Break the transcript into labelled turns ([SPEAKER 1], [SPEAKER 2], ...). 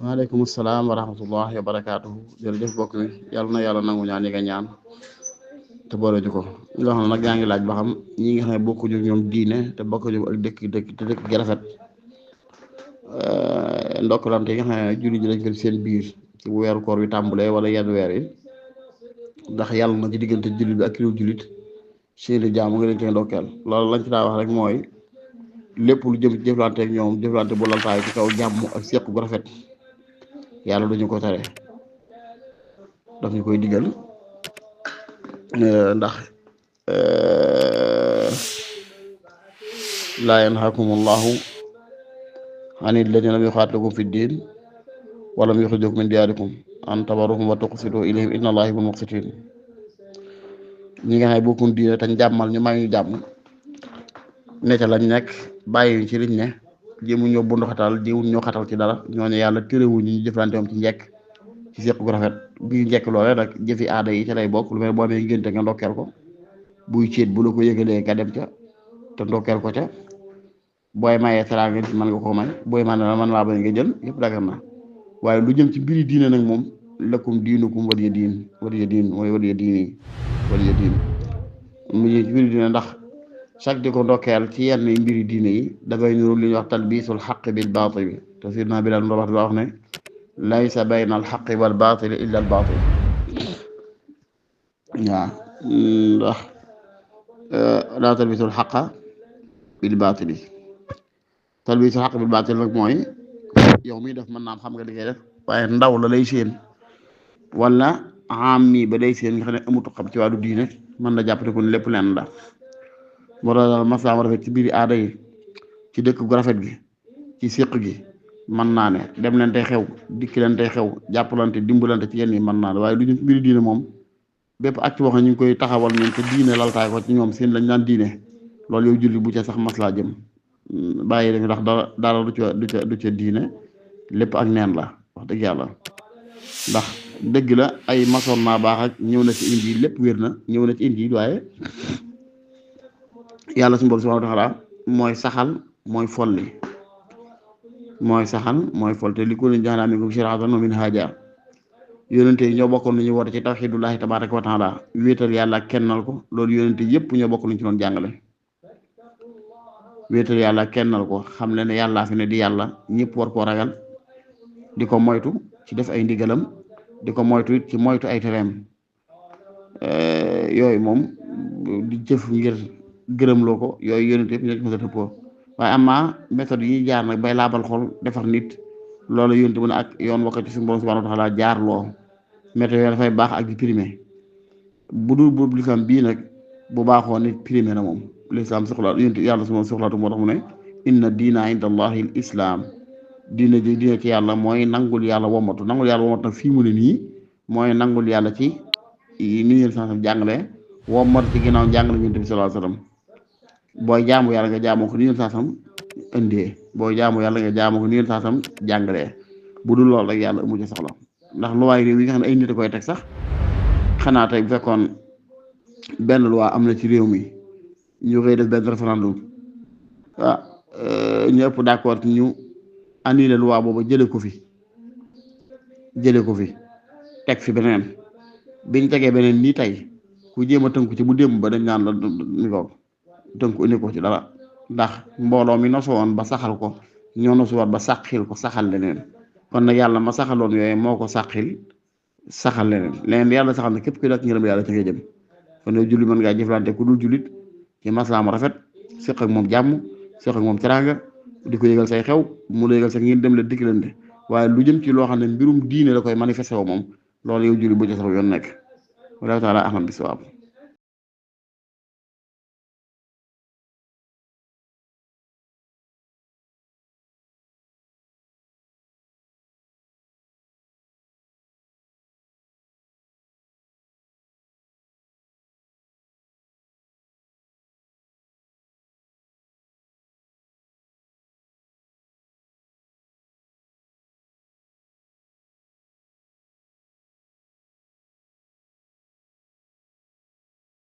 [SPEAKER 1] waaleykum salaam wa rahmatullahi wa barakaatuhu jërëjëf bokk mi yàlla na yàlla nangu ñaan yi nga ñaan te boole ju ko nga xam ne nag yaa ngi laaj ba xam ñi nga xam ne bokkuñu ñoom diine te bokkuñu ak dëkk te dëkk gi rafet ndokkalante yi nga xam ne julli ji lañ ko seen biir ci weeru koor wi tàmbulee wala yenn weer yi ndax yàlla na ci diggante jullit bi ak kiliw jullit seeni jaamu nga leen koy ndokkeel loolu lañ ci daa wax rek mooy lépp lu jëm ci jëflante ak ñoom jëflante bu laltaay ci kaw jàmm ak seq gu rafet yàlla duñu ko tere daf ñu koy digal ndax laa yanhaakumullahu anil ladina lam yuqaatilukum fi ddin wa lam yuxrijukum min diyaarikum an tabarruhum wa tuqsitu ilayhim inna allaha yuhibbul muqsitin ñi nga xam ne bokkuñ diine te jàmmal ñu may ñu jàmm ne ca lañ nekk bàyyi ci liñ ne jéemu ñoo bundu xatal jéemu ñoo xatal ci dara ñooñu yàlla terewuñu ñu jëflante moom ci njekk ci seq gu rafet bii njekk loole nag jëfi aada yi ci lay bokk lu mel boo amee ngénte nga ndokkeel ko buy céet bu la ko yëgalee nga dem ca te ndokkeel ko ca booy mayee teraanga mën nga ko may booy man la man laa bañ nga jël yëpp dagan na waaye lu jëm ci mbiri diine nag moom lakum diinukum waliya diin mooy waliya diin mu jëm ci mbiri diine ndax chaque di ko ndokkeel ci yenn mbiri diine yi dafay nuru li ñuy wax talbisul xaq bil baatil bi te Seydina Bilaal wax di wax ne laysa bayna al xaqi wal baatil illa al baatil waaw ndax laa talbisul xaqa bil baatili talbisul xaq bil baatil nag mooy yow miy def mën naam xam nga li ngay def waaye ndaw la lay séen wala am mii ba day séen nga xam ne amutu xam ci wàllu diine mën na jàppate ko lépp leen la moo tax maslaam rafet ci biir aada yi ci dëkk gu rafet gi ci séq gi mën naa ne dem leen tey xew dikki leen tey xew jàppalante dimbalante ci yenn yi mën naa ne waaye lu ñu mbiri diine moom bépp acte boo xam ne ñu ngi koy taxawal ñoom te diine laltaay ko ci ñoom seen lañ naan diine loolu yow julli bu ca sax maslaa jëm bàyyi rek ndax dara du ca diine lépp ak neen la wax dëgg yàlla ndax dëgg la ay masoon naa baax ak ñëw na ci indi lépp wér na ñëw na ci indi waaye yàlla suñu borom subhanahu wa taala mooy saxal mooy folli mooy saxal mooy fol te li ko leen jaxanaa minkum shir'atan wa minhaaja yonente yi ñoo bokkoon lu ñu woote ci tawxidullahi tabaraka wa taala wéetal yàlla kennal ko loolu yonente yëpp ñoo bokk lu ñu ci doon jàngale wéetal yàlla kennal ko xam le ne yàllaa fi ne di yàlla ñëpp war koo ragal di ko moytu ci def ay ndigalam di ko moytu ci moytu ay tereem yooyu moom di jëf ngir gërëmloo ko yooyu yonente yëpp ñoo ci mos a tëppoo waaye amaa méthode yi ñuy jaar nag bay laabal xol defar nit loolu yonente mu ne ak yoon wakka ci suñu borom subhanahu wa taala jaar loo méthode yooyu dafay baax ak di primé bu dul bu lislam bii nag bu baaxoo nit primé na moom lislam soxla yonente yàlla su moom soxlaatu moo tax mu ne inna diina inda allahi l islam diina ji diina ci yàlla mooy nangul yàlla womatu nag fii mu ne nii mooy nangul yàlla ci ni yéen sansam jàngale womatu ci ginnaaw jàngale yonente bi sallallahu alayhi wasallam booy jaamu yàlla nga jaamoo ko ni yéen saasam indee booy jaamu yàlla nga jaamoo ko ni yéen saasam jàngalee bu dul lool rek yàlla amu ci soxla ndax luwaay réew yi nga xam ne ay nit a koy teg sax xanaa tey bu fekkoon benn loi am na ci réew mi ñu koy def benn référendum ñëpp d'accord ñu annulé loi boobu jële ko fi teg fi beneen biñ tegee beneen nii tey ku jéem a tënku ci bu démb ba dañ naan la ni ko tënku indi ko ci dara ndax mbooloo mi nosu woon ba saxal ko ñoo nosu woon ba saxil ko saxal leneen kon nag yàlla ma saxaloon yooyu moo ko saxil saxal leneen yàlla saxal na képp kuy dakk ngërëm yàlla ci ngay jëm kon yow julli mën ngaa jëflante ku dul jullit ci maslaam rafet séq ak moom jàmm séq ak moom teraanga di ko yëgal say xew mu la yëgal sax ngeen dem la dikkilante waaye lu jëm ci loo xam ne mbirum diine la koy manifesté woo moom loolu yow julli bu ci sax yoon nekk wallahu taala ahmad bisawaab